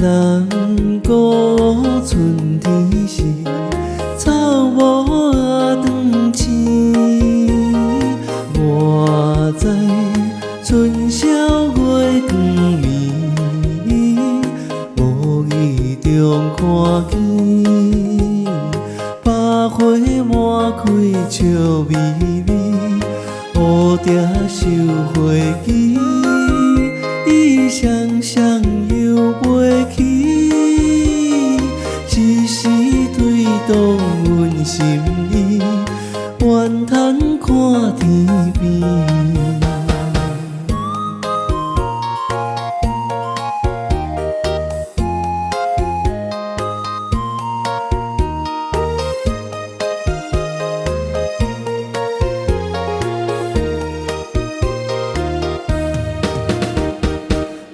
南湖春天时，草帽仔長青。我知春宵月光暝，無意中看見百花滿開笑眯眯，蝴蝶繡花枝，伊雙雙又飛去，一時推動阮心意，怨嘆看天邊。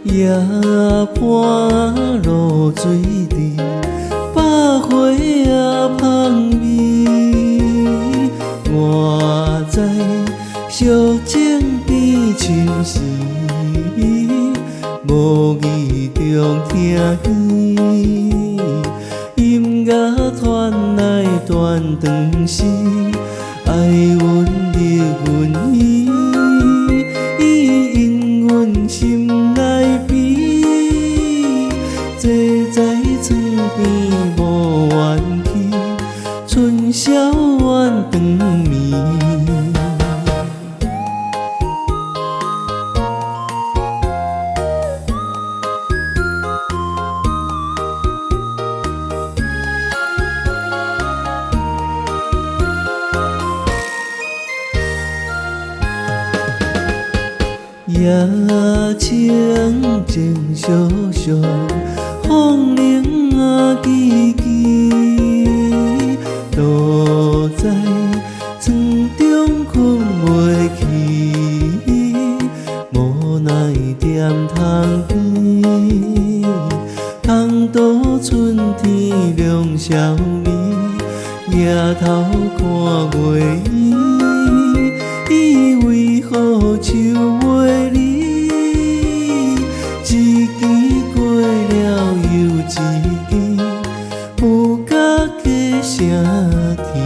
夜半露水滴，百花仔芳味。我知惜情變深時，無意中聽見音樂傳來斷腸時，愛阮入阮耳，伊引阮心內悲。坐在窗邊無願去，春宵怨長眠。夜清静寂寂，風鈴仔吱吱，倒在床中睏袂去，無奈踮窗邊，空度春天凉消暝，抬頭看月圓，伊為何手袂離？一支過了又一支，有甲加成甜。